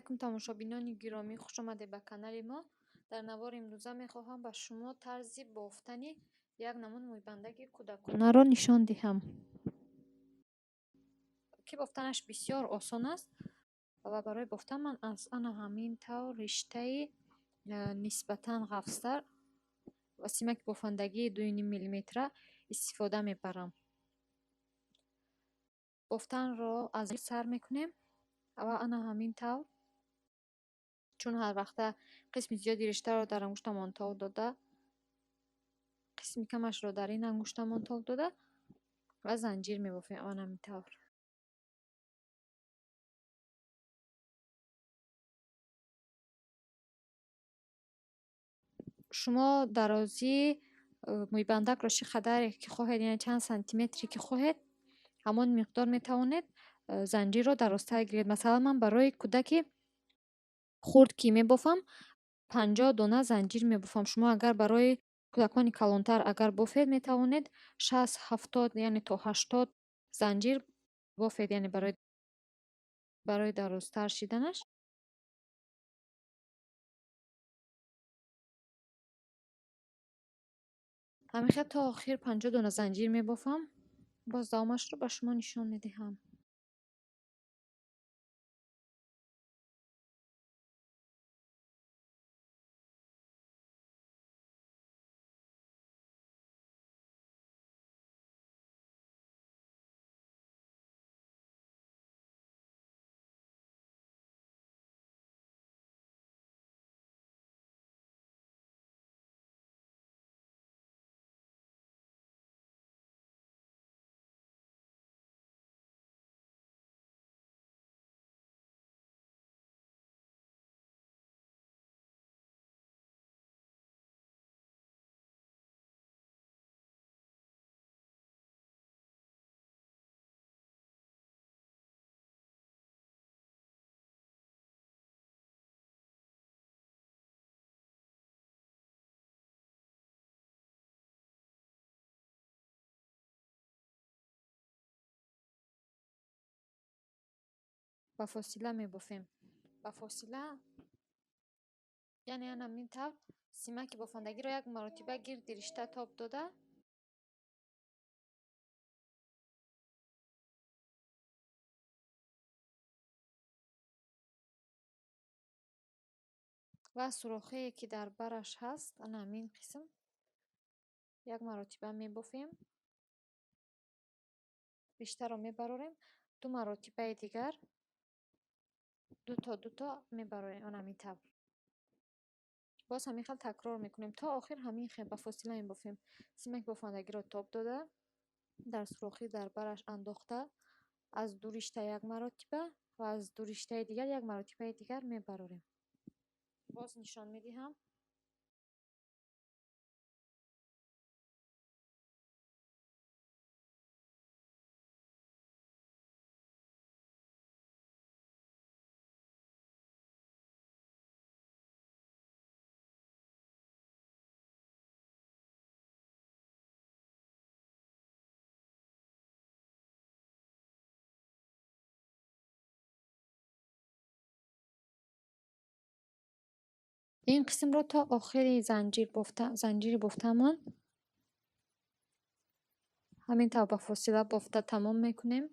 Алайкум, тамошобинони гиромӣ, хуш омадед ба канали мо. Дар навори имрӯза мехоҳам ба шумо тарзи бофтани як намуд мӯйбандаки кӯдаконаро нишон диҳам, ки бофтанаш бисёр осон аст. Ва барои бофтан ман аз ана ҳамин тавр риштаи нисбатан ғафзтар ва симаки бофандагии 2,5 миллиметра истифода мебарам. Бофтанро аз сар мекунем ва ана ҳамин тавр, чун ҳар вақта қисми зиёди риштаро дар ангуштамон тов дода, қисми камашро дар ин ангуштамон тов дода ва занҷир мебофем ана ҳамин тавр. Шумо дарозии мӯйбандакро чӣ қадаре ки хоҳед, яъне чанд сантиметре ки хоҳед, ҳамон миқдор метавонед занҷирро дарозтар гиред. Масалан, ман барои кӯдаки хурд ки мебофам, 50 дона занҷир мебофам. Шумо агар барои кӯдакони калонтар агар бофед, метавонед 60, 70, яъне то 80 занҷир бофед, яъне барои дарозтар шиданаш. Ҳамин хел то охир 50 дона занҷир мебофам. Боз давомашро ба шумо нишон медиҳам. Ба фосила мебофем. Ба фосила, яъне ана ҳамин тавр симаки бофандагиро як маротиба гирди ришта тоб дода, ва сурохие ки дар бараш ҳаст, ана ҳамин қисм як маротиба мебофем, риштаро мебарорем, ду маротибаи дигар дуто дуто мебарорем, ана ҳамин тавр. Боз ҳамин хел такрор мекунем то охир, ҳамин хел ба фосила мебофем. Симаки бофандагиро тоб дода, дар сурохӣ дар бараш андохта, аз ду ришта як маротиба ва аз ду риштаи дигар як маротибаи дигар мебарорем. Боз нишон медиҳам. Ин қисмро то охири занҷири бофтаамон ҳамин тавр ба фосила бофта тамом мекунем.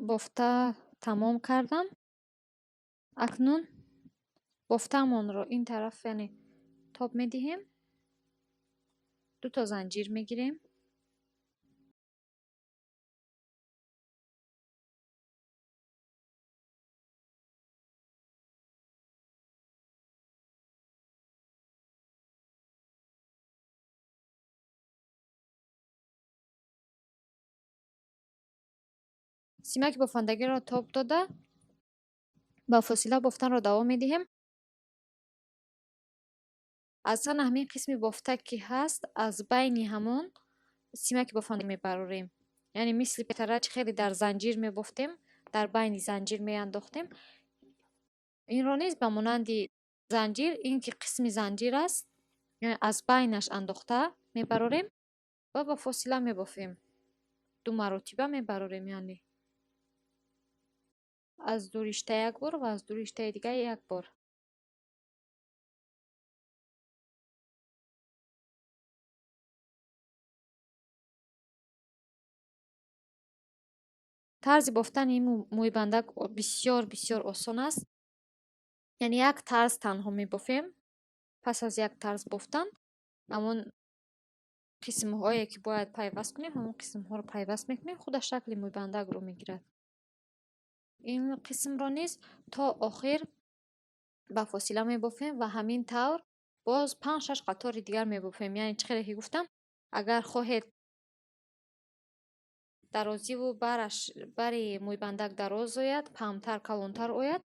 Бофта тамом кардам. Акнун бофтаамонро ин тараф, яъне тоб медиҳем, дуто занҷир мегирем. Симаки бофандагиро тоб дода, ба фосила бофтанро давом медиҳем. Аз ҳамин қисми бофта ки ҳаст, аз байни ҳамон симаки бофанда мебарорем. Яъне мисли петара чӣ хеле дар занҷир мебофтем, дар байни занҷир меандохтем. Инро низ ба монанди занҷир, ин ки қисми занҷир аст, аз байнаш андохта мебарорем ва ба фосила мебофем. Ду маротиба мебарорем, яъне аз ду ришта як бор ва аз ду риштаи дигар як бор. Тарзи бофтани ин мӯйбандак бисёр бисёр осон аст. Яъне як тарз танҳо мебофем. Пас аз як тарз бофтан ҳамон қисмҳое ки бояд пайваст кунем, ҳамон қисмҳоро пайваст мекунем, худаш шакли мӯйбандакро мегирад. Ин қисмро низ то охир ба фосила мебофем ва ҳамин тавр боз 5-6 қатори дигар мебофем. Яъне чӣ хеле ки гуфтам, агар хоҳед дарозиву бари мӯйбандак дароз ояд, паҳнтар, калонтар ояд,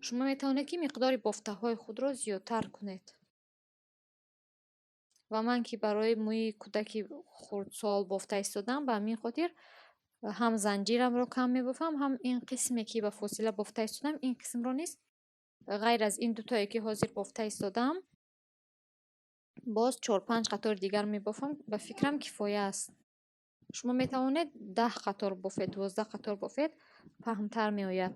шумо метавонед ки миқдори бофтаҳои худро зиёдтар кунед. Ва ман ки барои мӯи кӯдаки хурдсол бофта истодам, ба ҳамин хотир ҳам занҷирамро кам мебофам, ҳам ин қисме ки ба фосила бофта истодам, ин қисмро низ ғайр аз ин дутое ки ҳозир бофта истодам, боз 4-5 қатори дигар мебофам. Ба фикрам кифоя аст. Шумо метавонед 10 қатор бофед, 12 қатор бофед, паҳнтар меояд.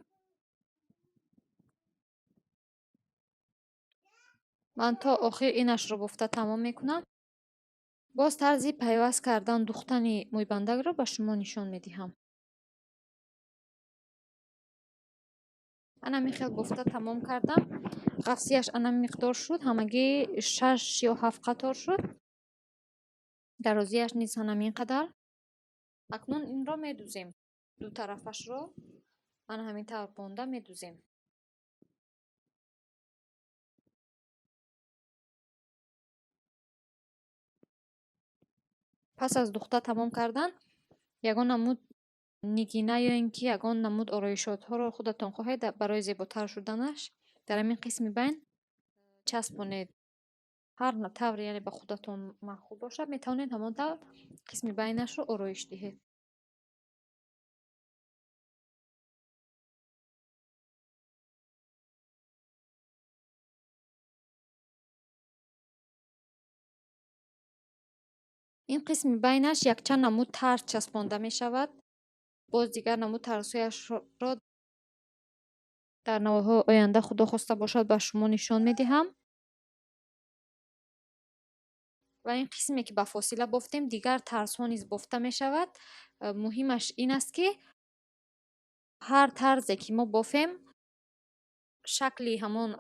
Ман то охир инашро бофта тамом мекунам. Боз тарзи пайваст кардан духтани мӯйбандакро ба шумо нишон медиҳам. Ана ҳамин хел бофта тамом кардам. Ғафсияш ана миқдор шуд, ҳамагӣ 6 ё 7 қатор шуд. Дарозияш низ ҳамин қадар. Акнун инро медузем. Ду тарафашро ана ҳамин тавр бонда медузем. Пас аз духта тамом кардан, ягон намуд нигина ё ин ки ягон намуд ороишотҳоро худатон хоҳед барои зеботар шуданаш дар ҳамин қисми байн часпонед. Ҳар тавре яъне ба худатон маъқул бошад, метавонед ҳамон тавр қисми байнашро ороиш диҳед. Ин қисми байнаш якчанд намуд тарз часпонда мешавад. Боз дигар намуд тарзҳояшро дар наворҳои оянда худо хоста бошад ба шумо нишон медиҳам. Ва ин қисме ки ба фосила бофтем, дигар тарзҳо низ бофта мешавад. Муҳимаш ин аст ки ҳар тарзе ки мо бофем, шакли ҳамон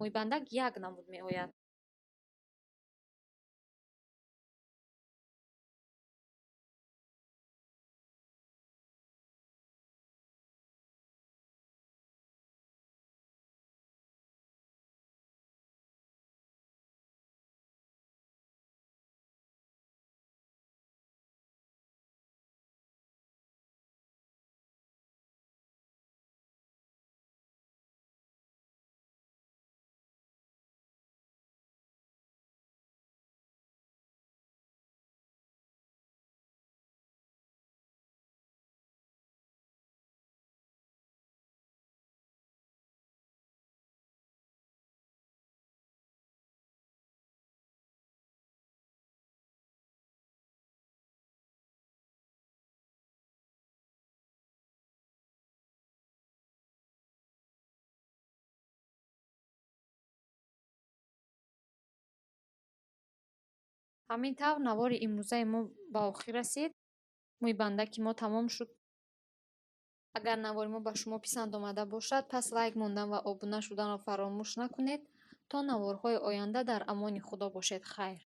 мӯйбандак як намуд меояд. Ҳамин тавр навори имрӯзаи мо ба охир расид. Мӯйбандаки мо тамом шуд. Агар навори мо ба шумо писанд омада бошад, пас лайк мондан ва обуна шуданро фаромӯш накунед. То наворҳои оянда дар амони Худо бошед. Хайр.